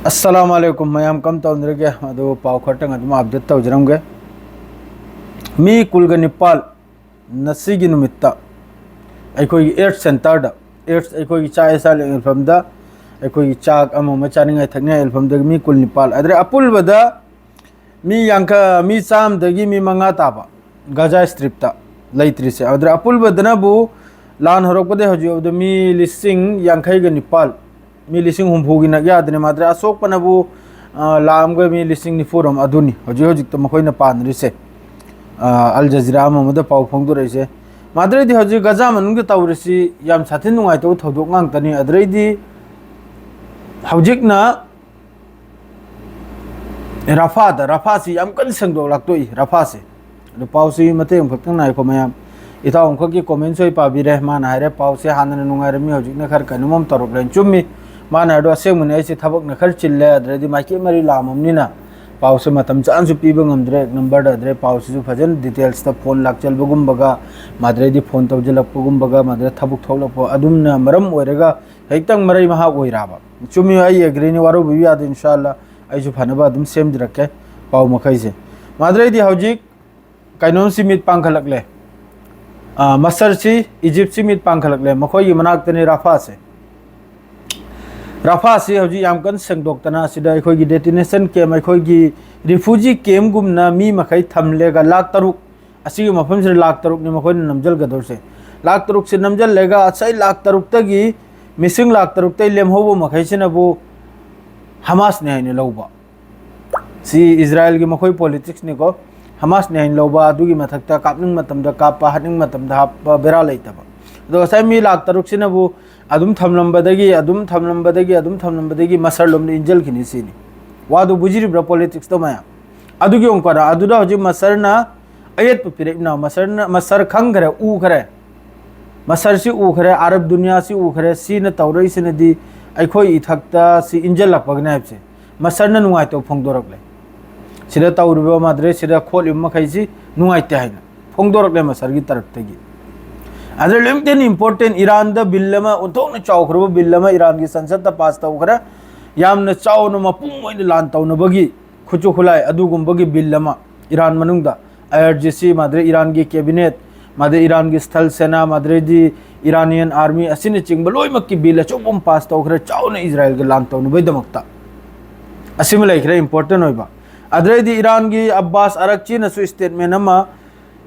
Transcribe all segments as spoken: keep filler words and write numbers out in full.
ꯑꯁꯂꯥꯃꯨ ꯑꯂꯩꯀꯨꯝ ꯃꯌꯥꯝ, ꯀꯝ ꯇꯧꯅꯔꯤꯒꯦ? ꯑꯗꯨ ꯄꯥꯎ ꯈꯔꯇꯪ ꯑꯗꯨꯝ ꯑꯞꯗꯦꯠ ꯇꯧꯖꯔꯝꯒꯦ꯫ ꯃꯤ ꯀꯨꯟꯒ ꯅꯤꯄꯥꯜ ꯉꯁꯤꯒꯤ ꯅꯨꯃꯤꯠꯇ ꯑꯩꯈꯣꯏꯒꯤ ꯑꯦꯠꯁ ꯁꯦꯟꯇꯔꯗ, ꯑꯦꯠꯁ ꯑꯩꯈꯣꯏꯒꯤ ꯆꯥꯛ ꯆꯥ ꯂꯦꯟꯐꯝꯗ, ꯑꯩꯈꯣꯏꯒꯤ ꯆꯥꯛ ꯑꯃ ꯑꯃ ꯆꯥꯅꯤꯡꯉꯥꯏ ꯊꯛꯅꯤꯡꯉꯥꯏ ꯂꯦꯟꯐꯝꯗꯒꯤ ꯃꯤ ꯀꯨꯟ ꯅꯤꯄꯥꯜ, ꯑꯗꯨꯗꯩ ꯑꯄꯨꯟꯕꯗ ꯃꯤ ꯌꯥꯡꯈꯩ, ꯃꯤ ꯆꯥꯝꯃꯗꯒꯤ ꯃꯤ ꯃꯉꯥ ꯇꯥꯕ ꯒꯖꯥ ꯁ꯭ꯇ꯭ꯔꯤꯞꯇ ꯂꯩꯇ꯭ꯔꯤꯁꯦ꯫ ꯑꯗꯨꯗ ꯑꯄꯨꯟꯕꯗꯅꯕꯨ ꯂꯥꯟ ꯍꯧꯔꯛꯄꯗꯒꯤ ꯍꯧꯖꯤꯛ ꯐꯥꯎꯕꯗ ꯃꯤ ꯂꯤꯁꯤꯡ ꯌꯥꯡꯈꯩꯒ ꯅꯤꯄꯥꯜ, ꯃꯤ ꯂꯤꯁꯤꯡ ꯍꯨꯝꯐꯨꯒꯤ ꯅꯛ ꯌꯥꯗ꯭ꯔꯦ꯫ ꯃꯥꯗ꯭ꯔꯦ ꯑꯁꯣꯛꯄꯅꯕꯨ, ꯑ, ꯂꯥꯛꯑꯝꯒ ꯃꯤ ꯂꯤꯁꯤꯡ ꯅꯤꯐꯨꯔꯣꯝ ꯑꯗꯨꯅꯤ ꯍꯧꯖꯤꯛ ꯍꯧꯖꯤꯛꯇ ꯃꯈꯣꯏꯅ ꯄꯥꯟꯅꯔꯤꯁꯦ꯫ ꯑ, ꯑꯜ ꯖꯖꯤꯔꯥ ꯑꯃ ꯑꯃꯗ ꯄꯥꯎ ꯐꯣꯡꯗꯣꯔꯛꯏꯁꯦ꯫ ꯃꯥꯗ꯭ꯔꯦꯗꯤ ꯍꯧꯖꯤꯛ ꯒꯖꯥ ꯃꯅꯨꯡꯗ ꯇꯧꯔꯤꯁꯤ ꯌꯥꯝ ꯁꯥꯊꯤꯅ ꯅꯨꯡꯉꯥꯏꯇꯕ ꯊꯧꯗꯣꯛ ꯉꯥꯛꯇꯅꯤ꯫ ꯑꯗꯨꯗꯩꯗꯤ ꯍꯧꯖꯤꯛꯅ ꯔꯐꯥꯗ, ꯔꯐꯥꯁꯤ ꯌꯥꯝ ꯀꯟꯅ ꯁꯦꯡꯗꯣꯛꯂꯛꯇꯣꯏ, ꯔꯐꯥꯁꯦ꯫ ꯑꯗꯨ ꯄꯥꯎꯁꯤ ꯃꯇꯦꯛ ꯑꯃꯈꯛꯇꯪ ꯉꯥꯏꯈꯣ ꯃꯌꯥꯝ꯫ ꯏꯇꯥꯎ ꯑꯃꯈꯛꯀꯤ ꯀꯣꯃꯦꯟꯁꯨ ꯑꯩ ꯄꯥꯕꯤꯔꯦ꯫ ꯃꯥꯅ ꯍꯥꯏꯔꯦ, "ꯄꯥꯎꯁꯦ ꯍꯥꯟꯅꯅ ꯅꯨꯡꯉꯥꯏꯔꯝꯃꯤ, ꯍꯧꯖꯤꯛꯅ ꯈꯔ ꯀꯩꯅꯣꯝ ꯇꯧꯔꯛꯂꯦꯅ꯫" ꯆꯨꯝꯃꯤ꯫ ꯃꯥꯅ ꯍꯥꯏꯗꯣ ꯑꯁꯦꯡꯕꯅꯤ, ꯑꯩꯁꯦ ꯊꯕꯛꯅ ꯈꯔ ꯆꯤꯜꯂꯦ, ꯑꯗꯨꯗꯩꯗꯤ ꯃꯥꯏꯀꯩ ꯃꯔꯤ ꯂꯥꯝꯃꯕꯅꯤꯅ ꯄꯥꯎꯁꯦ ꯃꯇꯝ ꯆꯥꯅꯁꯨ ꯄꯤꯕ ꯉꯝꯗ꯭ꯔꯦ꯫ ꯅꯝꯕꯔꯗ ꯑꯗꯨꯗꯩ ꯄꯥꯎꯁꯤꯁꯨ ꯐꯖꯅ ꯗꯤꯇꯦꯜꯁꯇ ꯐꯣꯟ ꯂꯥꯛꯆꯜꯕꯒꯨꯝꯕꯒ, ꯃꯥꯗ꯭ꯔꯦꯗꯤ ꯐꯣꯟ ꯇꯧꯁꯤꯜꯂꯛꯄꯒꯨꯝꯕꯒ, ꯃꯥꯗ꯭ꯔꯦ ꯊꯕꯛ ꯊꯣꯛꯂꯛꯄ ꯑꯗꯨꯝꯅ ꯃꯔꯝ ꯑꯣꯏꯔꯒ ꯍꯦꯛꯇꯪ ꯃꯔꯩ ꯃꯍꯥ ꯑꯣꯏꯔꯕ꯫ ꯆꯨꯝꯃꯤ, ꯑꯩ ꯑꯦꯒ꯭ꯔꯤꯅꯤ, ꯋꯥꯔꯧꯕꯤꯕ ꯌꯥꯗꯦ, ꯏꯟꯁꯥꯜꯂꯥ ꯑꯩꯁꯨ ꯐꯅꯕ ꯑꯗꯨꯝ ꯁꯦꯝꯖꯔꯛꯀꯦ ꯄꯥꯎ ꯃꯈꯩꯁꯦ꯫ ꯃꯥꯗ꯭ꯔꯦꯗꯤ ꯍꯧꯖꯤꯛ ꯀꯩꯅꯣꯝꯁꯤ ꯃꯤꯠ ꯄꯥꯡꯈꯠꯂꯛꯂꯦ꯫ ꯑ, ꯃꯁꯔꯁꯤ, ꯏꯖꯤꯞꯁꯤ ꯃꯤꯠ ꯄꯥꯡꯈꯠꯂꯛꯂꯦ꯫ ꯃꯈꯣꯏꯒꯤ ꯃꯅꯥꯛꯇꯅꯤ ꯔꯥꯐꯥꯁꯦ꯫ ꯔꯥꯐꯥꯁꯤ ꯍꯧꯖꯤꯛ ꯌꯥꯝ ꯀꯟꯅ ꯁꯦꯡꯗꯣꯛꯇꯅ, ꯑꯁꯤꯗ ꯑꯩꯈꯣꯏꯒꯤ ꯗꯦꯇꯤꯅꯦꯁꯟ ꯀꯦꯝ, ꯑꯩꯈꯣꯏꯒꯤ ꯔꯤꯐ꯭ꯌꯨꯖꯤ ꯀꯦꯝꯒꯨꯝꯅ ꯃꯤ ꯃꯈꯩ ꯊꯝꯂꯦꯒ ꯂꯥꯛ ꯇꯔꯨꯛ, ꯑꯁꯤꯒꯤ ꯃꯐꯝꯁꯤꯗ ꯂꯥꯛ ꯇꯔꯨꯛꯅꯤ ꯃꯈꯣꯏꯅ ꯅꯝꯖꯜꯒꯗꯧꯔꯤꯁꯦ꯫ ꯂꯥꯛ ꯇꯔꯨꯛꯁꯦ ꯅꯝꯖꯜꯂꯒ ꯉꯁꯥꯏ ꯂꯥꯛ ꯇꯔꯨꯛꯇꯒꯤ, ꯃꯤꯁꯤꯡ ꯂꯥꯛ ꯇꯔꯨꯛꯇꯒꯤ ꯂꯦꯝꯍꯧꯕ ꯃꯈꯩꯁꯤꯅꯕꯨ ꯍꯃꯥꯁꯅꯤ ꯍꯥꯏꯅ ꯂꯧꯕ꯫ ꯁꯤ ꯏꯖꯔꯥꯏꯜꯒꯤ ꯃꯈꯣꯏ ꯄꯣꯂꯤꯇꯤꯛꯁꯅꯤꯀꯣ꯫ ꯍꯃꯥꯁꯅꯤ ꯍꯥꯏꯅ ꯂꯧꯕ, ꯑꯗꯨꯒꯤ ꯃꯊꯛꯇ ꯀꯥꯞꯅꯤꯡ ꯃꯇꯝꯗ ꯀꯥꯞꯄ, ꯍꯥꯠꯅꯤꯡ ꯃꯇꯝꯗ ꯍꯥꯞꯄ, ꯕꯦꯔꯥ ꯂꯩꯇꯕ꯫ ꯑꯗꯣ ꯉꯁꯥꯏ ꯃꯤ ꯂꯥꯛ ꯇꯔꯨꯛꯁꯤꯅꯕꯨ ꯑꯗꯨꯝ ꯊꯝꯂꯝꯕꯗꯒꯤ, ꯑꯗꯨꯝ ꯊꯝꯂꯝꯕꯗꯒꯤ, ꯑꯗꯨꯝ ꯊꯝꯂꯝꯕꯗꯒꯤ ꯃꯁꯔ ꯂꯣꯝꯗ ꯏꯟꯖꯜꯈꯤꯅꯤ ꯁꯤꯅꯤ꯫ ꯋꯥꯗꯨ ꯕꯨꯖꯤꯔꯤꯕ꯭ꯔꯥ ꯄꯣꯂꯤꯇꯤꯛꯁꯇꯣ ꯃꯌꯥꯝ? ꯑꯗꯨꯒꯤ ꯑꯃꯨꯛ ꯀꯣꯟꯅ ꯑꯗꯨꯗ ꯍꯧꯖꯤꯛ ꯃꯁꯔꯅ ꯑꯌꯦꯠꯄ ꯄꯤꯔꯛꯏꯅ, ꯃꯁꯔꯅ, ꯃꯁꯔ ꯈꯪꯈ꯭ꯔꯦ, ꯎꯈ꯭ꯔꯦ꯫ ꯃꯁꯔꯁꯤ ꯎꯈ꯭ꯔꯦ, ꯑꯔꯕ ꯗꯨꯅꯤꯌꯥꯁꯤ ꯎꯈ꯭ꯔꯦ, ꯁꯤꯅ ꯇꯧꯔꯛꯏꯁꯤꯅꯗꯤ ꯑꯩꯈꯣꯏ ꯏꯊꯛꯇ ꯁꯤ ꯏꯟꯖꯜꯂꯛꯄꯒꯤꯅꯦ ꯍꯥꯏꯕꯁꯦ꯫ ꯃꯁꯔꯅ ꯅꯨꯡꯉꯥꯏꯇꯕ ꯐꯣꯡꯗꯣꯔꯛꯂꯦ꯫ ꯁꯤꯗ ꯇꯧꯔꯤꯕ ꯃꯥꯗ꯭ꯔꯦ, ꯁꯤꯗ ꯈꯣꯠꯂꯤꯕ ꯃꯈꯩꯁꯤ ꯅꯨꯡꯉꯥꯏꯇꯦ ꯍꯥꯏꯅ ꯐꯣꯡꯗꯣꯔꯛꯂꯦ ꯃꯁꯔꯒꯤ ꯇꯔꯞꯇꯒꯤ꯫ ꯑꯗ ꯂꯣꯏꯅꯃꯛꯇ important, ꯏꯔꯥꯟꯗ ꯕꯤꯜ ꯑꯃ, ꯑꯣꯟꯊꯣꯛꯅ ꯆꯥꯎꯈ꯭ꯔꯕ ꯕꯤꯜ ꯑꯃ ꯏꯔꯥꯟꯒꯤ ꯁꯟꯁꯠꯇ ꯄꯥꯁ ꯇꯧꯈ꯭ꯔꯦ꯫ ꯌꯥꯝꯅ ꯆꯥꯎꯅ ꯃꯄꯨꯝ ꯑꯣꯏꯅ ꯂꯥꯟ ꯇꯧꯅꯕꯒꯤ ꯈꯨꯠꯁꯨ ꯈꯨꯠꯂꯥꯏ ꯑꯗꯨꯒꯨꯝꯕꯒꯤ ꯕꯤꯜ ꯑꯃ ꯏꯔꯥꯟ ꯃꯅꯨꯡꯗ, ꯑꯥꯏ ꯑꯥꯔ ꯖꯤ ꯁꯤ, ꯃꯥꯗ꯭ꯔꯦ ꯏꯔꯥꯟꯒꯤ ꯀꯦꯕꯤꯅꯦꯠ, ꯃꯥꯗ꯭ꯔꯦ ꯏꯔꯥꯟꯒꯤ ꯁ꯭ꯊꯜ ꯁꯦꯅꯥ, ꯃꯥꯗ꯭ꯔꯦꯗꯤ ꯏꯔꯥꯅꯤꯌꯟ ꯑꯥꯔꯃꯤ ꯑꯁꯤꯅꯆꯤꯡꯕ ꯂꯣꯏꯅꯃꯛꯀꯤ ꯕꯤꯜ ꯑꯆꯧꯕ ꯑꯃ ꯄꯥꯁ ꯇꯧꯈ꯭ꯔꯦ, ꯆꯥꯎꯅ ꯏꯖꯔꯥꯌꯦꯜꯒ ꯂꯥꯟ ꯇꯧꯅꯕꯒꯤꯗꯃꯛꯇ꯫ ꯑꯁꯤꯃ ꯂꯩꯈ꯭ꯔꯦ ꯏꯝꯄꯣꯔꯇꯦꯟ ꯑꯣꯏꯕ꯫ ꯑꯗꯨꯗꯩꯗꯤ ꯏꯔꯥꯟꯒꯤ ꯑꯕꯥꯁ ꯑꯔꯛꯆꯤꯅꯁꯨ ꯁ꯭ꯇꯦꯠꯃꯦꯟ ꯑꯃ,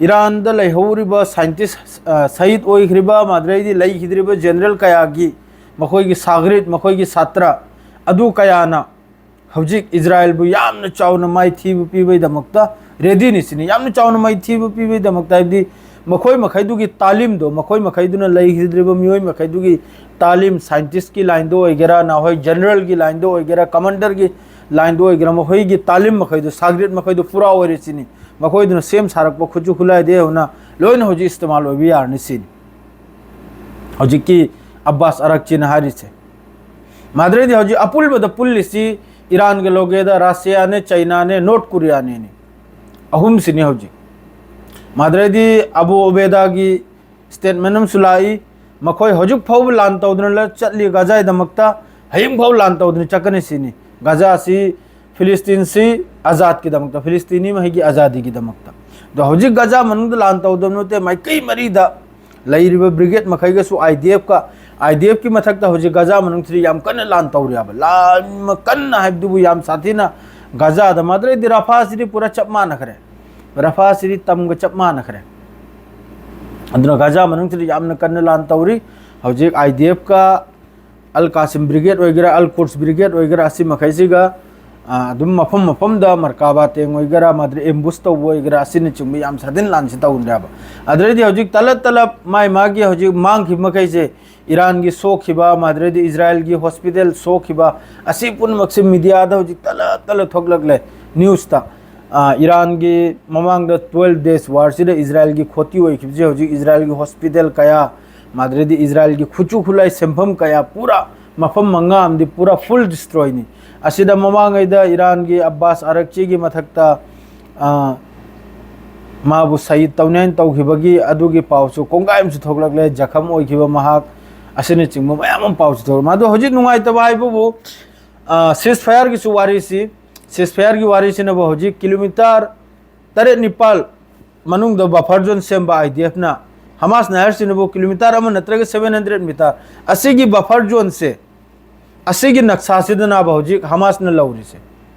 ꯏꯔꯥꯟꯗ ꯂꯩꯍꯧꯔꯤꯕ ꯁꯥꯏꯟꯇꯤꯁ, ꯑ, ꯁꯍꯤꯗ ꯑꯣꯏꯈ꯭ꯔꯤꯕ, ꯃꯥꯗ꯭ꯔꯦꯗꯤ ꯂꯩꯈꯤꯗ꯭ꯔꯤꯕ ꯖꯦꯅꯔꯦꯜ ꯀꯌꯥꯒꯤ, ꯃꯈꯣꯏꯒꯤ ꯁꯥꯒ꯭ꯔꯤꯠ, ꯃꯈꯣꯏꯒꯤ ꯁꯥꯇ꯭ꯔ, ꯑꯗꯨ ꯀꯌꯥꯅ ꯍꯧꯖꯤꯛ ꯏꯖꯔꯥꯌꯦꯜꯕꯨ ꯌꯥꯝꯅ ꯆꯥꯎꯅ ꯃꯥꯏꯊꯤꯕ ꯄꯤꯕꯒꯤꯗꯃꯛꯇ ꯔꯦꯗꯤꯅꯤ ꯁꯤꯅꯤ꯫ ꯌꯥꯝꯅ ꯆꯥꯎꯅ ꯃꯥꯏꯊꯤꯕ ꯄꯤꯕꯒꯤꯗꯃꯛꯇ ꯍꯥꯏꯕꯗꯤ ꯃꯈꯣꯏ ꯃꯈꯩꯗꯨꯒꯤ ꯇꯥꯂꯤꯝꯗꯣ, ꯃꯈꯣꯏ ꯃꯈꯩꯗꯨꯅ ꯂꯩꯈꯤꯗ꯭ꯔꯤꯕ ꯃꯤꯑꯣꯏ ꯃꯈꯩꯗꯨꯒꯤ ꯇꯥꯂꯤꯝ, ꯁꯥꯏꯟꯇꯤꯁꯀꯤ ꯂꯥꯏꯟꯗ ꯑꯣꯏꯒꯦꯔꯥ, ꯅꯍꯣꯏ ꯖꯦꯅꯔꯦꯜꯒꯤ ꯂꯥꯏꯟꯗ ꯑꯣꯏꯒꯦꯔꯥ, ꯀꯃꯥꯟꯗꯔꯒꯤ ꯂꯥꯏꯟꯗ ꯑꯣꯏꯒꯦꯔꯥ, ꯃꯈꯣꯏꯒꯤ ꯇꯥꯂꯤꯝ ꯃꯈꯩꯗꯣ, ꯁꯥꯒ꯭ꯔꯤꯠ ꯃꯈꯩꯗꯣ ꯄꯨꯔꯥ ꯑꯣꯏꯔꯦ ꯁꯤꯅꯤ꯫ ꯃꯈꯣꯏꯗꯨꯅ ꯁꯦꯝ ꯁꯥꯔꯛꯄ ꯈꯨꯠꯁꯨ ꯈꯨꯠꯂꯥꯏꯗꯒꯤ ꯍꯧꯅ ꯂꯣꯏꯅ ꯍꯧꯖꯤꯛ ꯏꯁꯇꯦꯃꯥꯜ ꯑꯣꯏꯕ ꯌꯥꯔꯅꯤ ꯁꯤꯅꯤ ꯍꯧꯖꯤꯛꯀꯤ ꯑꯕꯥꯁ ꯑꯔꯛꯆꯤꯅ ꯍꯥꯏꯔꯤꯁꯦ꯫ ꯃꯥꯗ꯭ꯔꯦꯗꯤ ꯍꯧꯖꯤꯛ ꯑꯄꯨꯟꯕꯗ ꯄꯨꯜꯂꯤꯁꯤ ꯏꯔꯥꯟꯒ ꯂꯣꯒꯦꯗ, ꯔꯁꯤꯌꯥꯅꯦ, ꯆꯩꯅꯥꯅꯦ, ꯅꯣꯔꯠ ꯀꯣꯔꯤꯌꯥꯅꯦꯅꯦ꯫ ꯑꯍꯨꯝꯁꯤꯅꯤ ꯍꯧꯖꯤꯛ꯫ ꯃꯥꯗ꯭ꯔꯦꯗꯤ ꯑꯕꯨ ꯑꯣꯕꯦꯗꯥꯒꯤ ꯁ꯭ꯇꯦꯠꯃꯦꯟ ꯑꯃꯁꯨ ꯂꯥꯛꯏ, ꯃꯈꯣꯏ ꯍꯧꯖꯤꯛ ꯐꯥꯎꯕ ꯂꯥꯟ ꯇꯧꯗꯨꯅ ꯂ-, ꯆꯠꯂꯤ ꯒꯥꯖꯥꯒꯤꯗꯃꯛꯇ, ꯍꯌꯦꯡ ꯐꯥꯎ ꯂꯥꯟ ꯇꯧꯗꯨꯅ ꯆꯠꯀꯅꯤ ꯁꯤꯅꯤ꯫ ꯒꯥꯖꯥ ꯑꯁꯤ ꯐꯤꯂꯤꯁꯇꯤꯟꯁꯤ ꯑꯖꯥꯗꯀꯤꯗꯃꯛꯇ, ꯐꯤꯂꯤꯁꯇꯤꯅꯤ ꯃꯍꯩꯒꯤ ꯑꯖꯥꯗꯤꯒꯤꯗꯃꯛꯇ꯫ ꯑꯗꯣ ꯍꯧꯖꯤꯛ ꯒꯥꯖꯥ ꯃꯅꯨꯡꯗ ꯂꯥꯟ ꯇꯧꯗꯕ ꯅꯠꯇꯦ, ꯃꯥꯏꯀꯩ ꯃꯔꯤꯗ ꯂꯩꯔꯤꯕ brigade ꯃꯈꯩꯒꯁꯨ, I D ꯑꯦꯐꯀ, I D ꯑꯦꯐꯀꯤ ꯃꯊꯛꯇ ꯍꯧꯖꯤꯛ ꯒꯥꯖꯥ ꯃꯅꯨꯡꯁꯤꯗ ꯌꯥꯝ ꯀꯟꯅ ꯂꯥꯟ ꯇꯧꯔꯤ ꯍꯥꯏꯕ꯫ ꯂꯥꯟ ꯀꯟꯅ ꯍꯥꯏꯕꯗꯨꯕꯨ ꯌꯥꯝ ꯁꯥꯊꯤꯅ ꯒꯥꯖꯥꯗ, ꯃꯥꯗ꯭ꯔꯦꯗꯤ ꯔꯐꯥꯁꯤꯗꯤ ꯄꯨꯔꯥ ꯆꯞ ꯃꯥꯟꯅꯈ꯭ꯔꯦ꯫ ꯔꯐꯥꯁꯤꯗꯤ ꯇꯝꯒ ꯆꯞ ꯃꯥꯟꯅꯈ꯭ꯔꯦ꯫ ꯑꯗꯨꯅ ꯒꯥꯖꯥ ꯃꯅꯨꯡꯁꯤꯗ ꯌꯥꯝꯅ ꯀꯟꯅ ꯂꯥꯟ ꯇꯧꯔꯤ꯫ ꯍꯧꯖꯤꯛ ꯑꯥꯏ ꯗꯤ ꯑꯦꯐꯀ, ꯑꯜ ꯀꯥꯁꯤꯝ ꯕ꯭ꯔꯤꯒꯦꯗ ꯑꯣꯏꯒꯦꯔꯥ, ꯑꯜ ꯀꯨꯗꯁ ꯕ꯭ꯔꯤꯒꯦꯗ ꯑꯣꯏꯒꯦꯔꯥ, ꯑꯁꯤ ꯃꯈꯩꯁꯤꯒ, ꯑ, ꯑꯗꯨꯝ ꯃꯐꯝ ꯃꯐꯝꯗ ꯃꯔꯀꯥꯕꯥ ꯇꯦꯡ ꯑꯣꯏꯒꯦꯔꯥ, ꯃꯥꯗ꯭ꯔꯤ ꯑꯦꯝꯕꯨꯁ ꯇꯧꯕ ꯑꯣꯏꯒꯦꯔꯥ, ꯑꯁꯤꯅꯆꯤꯡꯕ ꯌꯥꯝ ꯁꯥꯊꯤꯅ ꯂꯥꯟꯁꯤ ꯇꯧꯅꯔꯦꯕ꯫ ꯑꯗꯨꯗꯩꯗꯤ ꯍꯧꯖꯤꯛ ꯇꯂꯞ ꯇꯂꯞ ꯃꯥꯏ ꯃꯥꯒꯤ ꯍꯧꯖꯤꯛ ꯃꯥꯡꯈꯤꯕ ꯃꯈꯩꯁꯦ, ꯏꯔꯥꯟꯒꯤ ꯁꯣꯛꯈꯤꯕ, ꯃꯥꯗ꯭ꯔꯦꯗꯤ ꯏꯖꯔꯥꯌꯦꯜꯒꯤ ꯍꯣꯁꯄꯤꯇꯥꯜ ꯁꯣꯛꯈꯤꯕ, ꯑꯁꯤ ꯄꯨꯝꯅꯃꯛꯁꯦ ꯃꯤꯗꯤꯌꯥꯗ ꯍꯧꯖꯤꯛ ꯇꯂꯞ ꯇꯂꯞ ꯊꯣꯛꯂꯛꯂꯦ, ꯅ꯭ꯌꯨꯁꯇ꯫ ꯑ, ꯏꯔꯥꯟꯒꯤ ꯃꯃꯥꯡꯗ ꯇ꯭ꯋꯦꯜꯐ ꯗꯦꯖ ꯋꯥꯔꯁꯤꯗ ꯏꯖꯔꯥꯌꯦꯜꯒꯤ ꯈꯣꯇꯤ ꯑꯣꯏꯈꯤꯕꯁꯦ ꯍꯧꯖꯤꯛ ꯏꯖꯔꯥꯌꯦꯜꯒꯤ ꯍꯣꯁꯄꯤꯇꯥꯜ ꯀꯌꯥ, ꯃꯥꯗ꯭ꯔꯦꯗꯤ ꯏꯖꯔꯥꯌꯦꯜꯒꯤ ꯈꯨꯠꯁꯨ ꯈꯨꯠꯂꯥꯏ ꯁꯦꯟꯐꯝ ꯀꯌꯥ ꯄꯨꯔꯥ ꯃꯐꯝ ꯃꯉꯥ ꯑꯃꯗꯤ ꯄꯨꯔꯥ ꯐꯨꯜ ꯗꯤꯁꯇ꯭ꯔꯣꯏꯅꯤ꯫ ꯑꯁꯤꯗ ꯃꯃꯥꯡꯉꯩꯗ ꯏꯔꯥꯟꯒꯤ ꯑꯕꯥꯁ ꯑꯔꯛꯆꯤꯒꯤ ꯃꯊꯛꯇ, ꯑ, ꯃꯥꯕꯨ ꯁꯍꯤꯗ ꯇꯧꯅꯤ ꯍꯥꯏꯅ ꯇꯧꯈꯤꯕꯒꯤ ꯑꯗꯨꯒꯤ ꯄꯥꯎꯁꯨ ꯀꯣꯡꯒꯥꯏ ꯑꯃꯁꯨ ꯊꯣꯛꯂꯛꯂꯦ, ꯖꯈꯝ ꯑꯣꯏꯈꯤꯕ ꯃꯍꯥꯛ ꯑꯁꯤꯅꯆꯤꯡꯕ ꯃꯌꯥꯝ ꯑꯃ ꯄꯥꯎꯁꯨ ꯊꯣꯛꯂꯛꯂꯦ꯫ ꯑꯗꯣ ꯍꯧꯖꯤꯛ ꯅꯨꯡꯉꯥꯏꯇꯕ ꯍꯥꯏꯕꯕꯨ, ꯁꯤꯁ ꯐꯥꯌꯔꯒꯤꯁꯨ ꯋꯥꯔꯤꯁꯤ, ꯁꯤꯁ ꯐꯥꯌꯔꯒꯤ ꯋꯥꯔꯤꯁꯤꯅꯕꯨ ꯍꯧꯖꯤꯛ ꯀꯤꯂꯣꯃꯤꯇꯔ ꯇꯔꯦꯠ ꯅꯤꯄꯥꯜ ꯃꯅꯨꯡꯗ ꯕꯐꯔ ꯖꯣꯟ ꯁꯦꯝꯕ ꯑꯥꯏ ꯗꯤ ꯑꯦꯐꯅ, ꯍꯃꯥꯁꯅ ꯍꯥꯏꯔꯤꯁꯤꯅꯕꯨ ꯀꯤꯂꯣꯃꯤꯇꯔ ꯑꯃ ꯅꯠꯇ꯭ꯔꯒ ꯁꯚꯦꯟ ꯍꯟꯗ꯭ꯔꯦꯠ ꯃꯤꯇꯔ꯫ ꯑꯁꯤꯒꯤ ꯕꯐꯔ ꯖꯣꯟꯁꯦ, ꯑꯁꯤꯒꯤ ꯅꯛꯁꯥꯁꯤꯗꯅꯕ ꯍꯧꯖꯤꯛ ꯍꯃꯥꯁꯅ ꯂꯧꯔꯤꯁꯦ꯫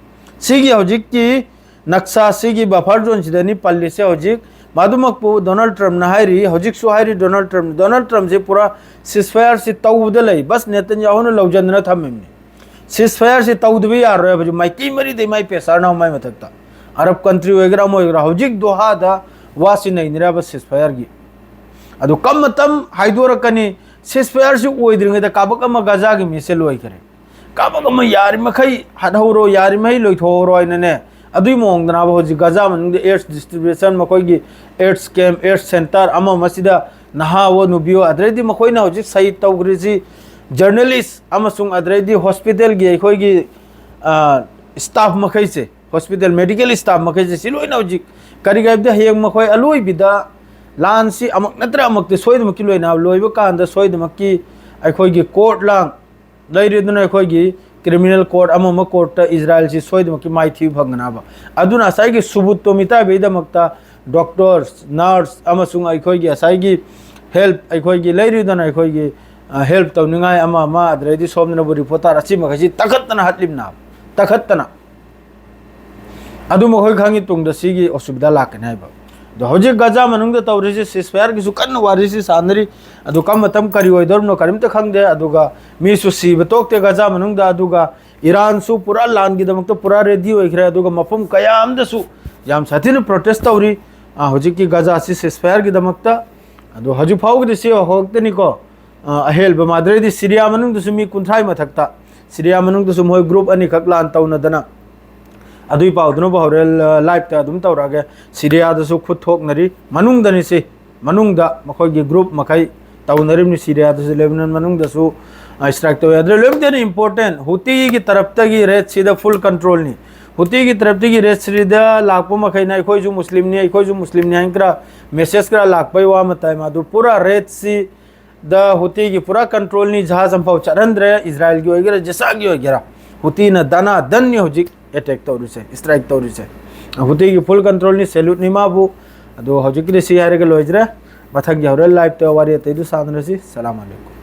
ꯁꯤꯒꯤ ꯍꯧꯖꯤꯛꯀꯤ ꯅꯛꯁꯥ, ꯁꯤꯒꯤ ꯕꯐꯔ ꯖꯣꯟꯁꯤꯗꯅꯤ ꯄꯜꯂꯤꯁꯦ ꯍꯧꯖꯤꯛ꯫ ꯃꯗꯨꯃꯛꯄꯨ ꯗꯣꯅꯥꯜꯗ ꯇ꯭ꯔꯝꯞꯅ ꯍꯥꯏꯔꯤ, ꯍꯧꯖꯤꯛꯁꯨ ꯍꯥꯏꯔꯤ ꯗꯣꯅꯥꯜꯗ ꯇ꯭ꯔꯝꯞ꯫ ꯗꯣꯅꯥꯜꯗ ꯇ꯭ꯔꯝꯞꯁꯦ ꯄꯨꯔꯥ ꯁꯤꯁ ꯐꯥꯌꯔꯁꯤ ꯇꯧꯕꯗ ꯂꯩ, ꯕꯁ ꯅꯦꯇꯟꯌꯥꯍꯨꯅ ꯂꯧꯁꯤꯟꯗꯅ ꯊꯝꯃꯤꯕꯅꯤ꯫ ꯁꯤꯁ ꯐꯥꯌꯔꯁꯤ ꯇꯧꯗꯕ ꯌꯥꯔꯣꯏ ꯍꯥꯏꯕꯁꯨ ꯃꯥꯏꯀꯩ ꯃꯔꯤꯗꯩ ꯃꯥꯏ ꯄ꯭ꯔꯦꯁꯔꯅ ꯃꯥꯏ ꯃꯊꯛꯇ꯫ ꯑꯔꯕ ꯀꯟꯇ꯭ꯔꯤ ꯑꯣꯏꯒꯦꯔꯥ ꯑꯃ ꯑꯣꯏꯒꯦꯔꯥ, ꯍꯧꯖꯤꯛ ꯗꯣꯍꯥꯗ ꯋꯥꯁꯤ ꯅꯩꯅꯔꯕ ꯁꯤꯁ ꯐꯥꯌꯔꯒꯤ꯫ ꯑꯗꯨ ꯀꯝ ꯃꯇꯝ ꯍꯥꯏꯗꯣꯔꯛꯀꯅꯤ, ꯁꯤꯁ ꯐꯥꯌꯔꯁꯤ ꯑꯣꯏꯗ꯭ꯔꯤꯉꯩꯗ ꯀꯥꯕꯛ ꯑꯃ ꯒꯖꯥꯒꯤ ꯃꯤꯁꯦ ꯂꯣꯏꯈꯔꯦ꯫ ꯀꯥꯕꯛ ꯑꯃ ꯌꯥꯔꯤꯃꯈꯩ ꯍꯥꯠꯍꯧꯔꯣ, ꯌꯥꯔꯤꯃꯈꯩ ꯂꯣꯏꯊꯣꯛꯍꯧꯔꯣ ꯍꯥꯏꯅꯅꯦ꯫ ꯑꯗꯨꯒꯤ ꯃꯑꯣꯡꯗꯅꯕ ꯍꯧꯖꯤꯛ ꯒꯖꯥ ꯃꯅꯨꯡꯗ ꯑꯦꯗꯁ ꯗꯤꯁꯇ꯭ꯔꯤꯕ꯭ꯌꯨꯁꯟ, ꯃꯈꯣꯏꯒꯤ ꯑꯦꯗꯁ ꯀꯦꯝꯞ, ꯑꯦꯗꯁ ꯁꯦꯟꯇꯔ ꯑꯃ ꯑꯃꯁꯤꯗ ꯅꯍꯥꯋꯣ ꯅꯨꯕꯤꯌꯣ, ꯑꯗꯩꯗꯤ ꯃꯈꯣꯏꯅ ꯍꯧꯖꯤꯛ ꯁꯍꯤꯗ ꯇꯧꯈ꯭ꯔꯤꯁꯤ ꯖꯔꯅꯦꯂꯤꯁ ꯑꯃꯁꯨꯡ ꯑꯗꯩꯗꯤ ꯍꯣꯁꯄꯤꯇꯥꯜꯒꯤ ꯑꯩꯈꯣꯏꯒꯤ, ꯑ, ꯁ꯭ꯇꯥꯐ ꯃꯈꯩꯁꯦ, ꯍꯣꯁꯄꯤꯇꯥꯜ ꯃꯦꯗꯤꯀꯦꯜ ꯁ꯭ꯇꯥꯐ ꯃꯈꯩꯁꯦ ꯁꯤ ꯂꯣꯏꯅ ꯍꯧꯖꯤꯛ ꯀꯔꯤꯒꯤ ꯍꯥꯏꯕꯗꯤ ꯍꯌꯦꯡ ꯃꯈꯣꯏ ꯑꯂꯣꯏꯕꯤꯗ ꯂꯥꯟꯁꯤ ꯑꯃꯨꯛ ꯅꯠꯇ꯭ꯔ ꯑꯃꯨꯛꯇꯤ ꯁꯣꯏꯗꯃꯛꯀꯤ ꯂꯣꯏꯅ ꯂꯣꯏꯕ ꯀꯥꯟꯗ ꯁꯣꯏꯗꯃꯛꯀꯤ ꯑꯩꯈꯣꯏꯒꯤ ꯀꯣꯔꯠ ꯂꯥꯡ ꯂꯩꯔꯤꯗꯨꯅ ꯑꯩꯈꯣꯏꯒꯤ ꯀ꯭ꯔꯤꯃꯤꯅꯦꯜ ꯀꯣꯔꯠ ꯑꯃ ꯑꯃ ꯀꯣꯔꯠꯇ ꯏꯖꯔꯥꯏꯜꯁꯤ ꯁꯣꯏꯗꯃꯛꯀꯤ ꯃꯥꯏꯊꯤꯕ ꯐꯪꯒꯅꯕ꯫ ꯑꯗꯨꯅ ꯉꯁꯥꯏꯒꯤ ꯁꯨꯕꯨꯠꯇꯣ ꯃꯤꯇꯥꯏꯕꯒꯤꯗꯃꯛꯇ ꯗꯣꯛꯇꯔꯁ, ꯅꯔꯁ ꯑꯃꯁꯨꯡ ꯑꯩꯈꯣꯏꯒꯤ ꯉꯁꯥꯏꯒꯤ ꯍꯦꯜꯞ, ꯑꯩꯈꯣꯏꯒꯤ ꯂꯩꯔꯤꯗꯨꯅ ꯑꯩꯈꯣꯏꯒꯤ, ꯑ, ꯍꯦꯜꯞ ꯇꯧꯅꯤꯡꯉꯥꯏ ꯑꯃ ꯑꯃ, ꯑꯗꯩꯗꯤ ꯁꯣꯝꯗꯅꯕꯨ ꯔꯤꯄꯣꯔꯇꯔ ꯑꯁꯤ ꯃꯈꯩꯁꯤ ꯇꯛꯈꯠꯇꯅ ꯍꯥꯠꯂꯤꯕꯅ, ꯇꯛꯈꯠꯇꯅ꯫ ꯑꯗꯨ ꯃꯈꯣꯏ ꯈꯪꯉꯤ ꯇꯨꯡꯗ ꯁꯤꯒꯤ ꯑꯁꯨꯕꯤꯙꯥ ꯂꯥꯛꯀꯅꯤ ꯍꯥꯏꯕ꯫ ꯑꯗꯣ ꯍꯧꯖꯤꯛ ꯒꯖꯥ ꯃꯅꯨꯡꯗ ꯇꯧꯔꯤꯁꯤ ceasefire ꯒꯤꯁꯨ ꯀꯟꯅ ꯋꯥꯔꯤꯁꯤ ꯁꯥꯟꯅꯔꯤ꯫ ꯑꯗꯨ ꯀꯔꯝꯕ ꯃꯇꯝ ꯀꯔꯤ ꯑꯣꯏꯗꯧꯔꯤꯕꯅꯣ ꯀꯔꯤꯝꯇ ꯈꯪꯗꯦ꯫ ꯑꯗꯨꯒ ꯃꯤꯁꯨ ꯁꯤꯕ ꯇꯣꯛꯇꯦ ꯒꯖꯥ ꯃꯅꯨꯡꯗ꯫ ꯑꯗꯨꯒ ꯏꯔꯥꯟꯁꯨ ꯄꯨꯔꯥ ꯂꯥꯟꯒꯤꯗꯃꯛꯇ ꯄꯨꯔꯥ ꯔꯦꯗꯤ ꯑꯣꯏꯈ꯭ꯔꯦ꯫ ꯑꯗꯨꯒ ꯃꯐꯝ ꯀꯌꯥ ꯑꯃꯗꯁꯨ ꯌꯥꯝ ꯁꯥꯊꯤꯅ ꯄ꯭ꯔꯣꯇꯦꯁ ꯇꯧꯔꯤ, ꯑ, ꯍꯧꯖꯤꯛꯀꯤ ꯒꯖꯥꯁꯤ ceasefire ꯒꯤꯗꯃꯛꯇ꯫ ꯑꯗꯣ ꯍꯧꯖꯤꯛ ꯐꯥꯎꯒꯤꯗꯤ ꯁꯤ ꯍꯧꯔꯛꯇꯅꯤꯀꯣ꯫ ꯑ, ꯑꯍꯦꯟꯕ ꯃꯥꯗ꯭ꯔꯩꯗꯤ ꯁꯤꯔꯤꯌꯥ ꯃꯅꯨꯡꯗꯁꯨ ꯃꯤ ꯀꯨꯟꯊ꯭ꯔꯥꯒꯤ ꯃꯊꯛꯇ, ꯁꯤꯔꯤꯌꯥ ꯃꯅꯨꯡꯗꯁꯨ ꯃꯣꯏ ꯒ꯭ꯔꯨꯞ ꯑꯅꯤꯈꯛ ꯂꯥꯟ ꯇꯧꯅꯗꯅ, ꯑꯗꯨꯒꯤ ꯄꯥꯎꯗꯨꯅꯕꯨ ꯍꯣꯔꯦꯟ, ꯑ, ꯂꯥꯏꯞꯇ ꯑꯗꯨꯝ ꯇꯧꯔꯛꯑꯒꯦ꯫ ꯁꯤꯔꯤꯌꯥꯗꯁꯨ ꯈꯨꯠ ꯊꯣꯛꯅꯔꯤ, ꯃꯅꯨꯡꯗꯅꯤ ꯁꯤ, ꯃꯅꯨꯡꯗ ꯃꯈꯣꯏꯒꯤ ꯒ꯭ꯔꯨꯞ ꯃꯈꯩ ꯇꯧꯅꯔꯤꯕꯅꯤ꯫ ꯁꯤꯔꯤꯌꯥꯗꯁꯨ, ꯂꯦꯕꯅꯟ ꯃꯅꯨꯡꯗꯁꯨ, ꯑ, ꯏꯁꯇ꯭ꯔꯥꯏꯛ ꯇꯧꯋꯤ꯫ ꯑꯗꯨꯗ ꯂꯣꯏꯅꯃꯛꯇ ꯍꯦꯟꯅ ꯏꯝꯄꯣꯔꯇꯦꯟ, ꯍꯨꯇꯤꯒꯤ ꯇꯔꯞꯇꯒꯤ ꯔꯦꯠꯁꯤꯗ ꯐꯨꯜ ꯀꯟꯇ꯭ꯔꯣꯜꯅꯤ꯫ ꯍꯨꯇꯤꯒꯤ ꯇꯔꯞꯇꯒꯤ ꯔꯦꯠꯁꯤꯗ ꯂꯥꯛꯄ ꯃꯈꯩꯅ ꯑꯩꯈꯣꯏꯁꯨ ꯃꯨꯁꯂꯤꯝꯅꯤ, ꯑꯩꯈꯣꯏꯁꯨ ꯃꯨꯁꯂꯤꯝꯅꯤ ꯍꯥꯏꯅ ꯈꯔ ꯃꯦꯁꯦꯖ ꯈꯔ ꯂꯥꯛꯄꯩ ꯋꯥ ꯑꯃ ꯇꯥꯏ꯫ ꯃꯗꯨ ꯄꯨꯔꯥ ꯔꯦꯠꯁꯤ ꯗ ꯍꯨꯇꯤꯒꯤ ꯄꯨꯔꯥ ꯀꯟꯇ꯭ꯔꯣꯜꯅꯤ, ꯖꯍꯥꯖ ꯑꯃꯐꯥꯎ ꯆꯠꯍꯟꯗ꯭ꯔꯦ, ꯏꯖꯔꯥꯏꯜꯒꯤ ꯑꯣꯏꯒꯦꯔꯥ, ꯖꯤꯁꯥꯒꯤ ꯑꯣꯏꯒꯦꯔꯥ꯫ ꯍꯨꯇꯤꯅ ꯗꯅꯥ ꯗꯟꯅꯤ ꯍꯧꯖꯤꯛ ꯑꯦꯇꯦꯛ ꯇꯧꯔꯤꯁꯦ, ꯁ꯭ꯇ꯭ꯔꯥꯏꯛ ꯇꯧꯔꯤꯁꯦ꯫ ꯍꯨꯇꯤꯒꯤ ꯐꯨꯜ ꯀꯟꯇ꯭ꯔꯣꯜꯅꯤ, ꯁꯦꯂ꯭ꯌꯨꯠꯅꯤ ꯃꯥꯕꯨ꯫ ꯑꯗꯣ ꯍꯧꯖꯤꯛꯀꯤꯗꯤ ꯁꯤ ꯍꯥꯏꯔꯒ ꯂꯣꯏꯖꯔꯦ꯫ ꯃꯊꯪꯒꯤ ꯍꯣꯔꯦꯟ ꯂꯥꯏꯞꯇ ꯋꯥꯔꯤ ꯑꯇꯩꯗꯨ ꯁꯥꯟꯅꯔꯁꯤ꯫ ꯁꯂꯥꯝ ꯑꯂꯩꯀꯨꯝ꯫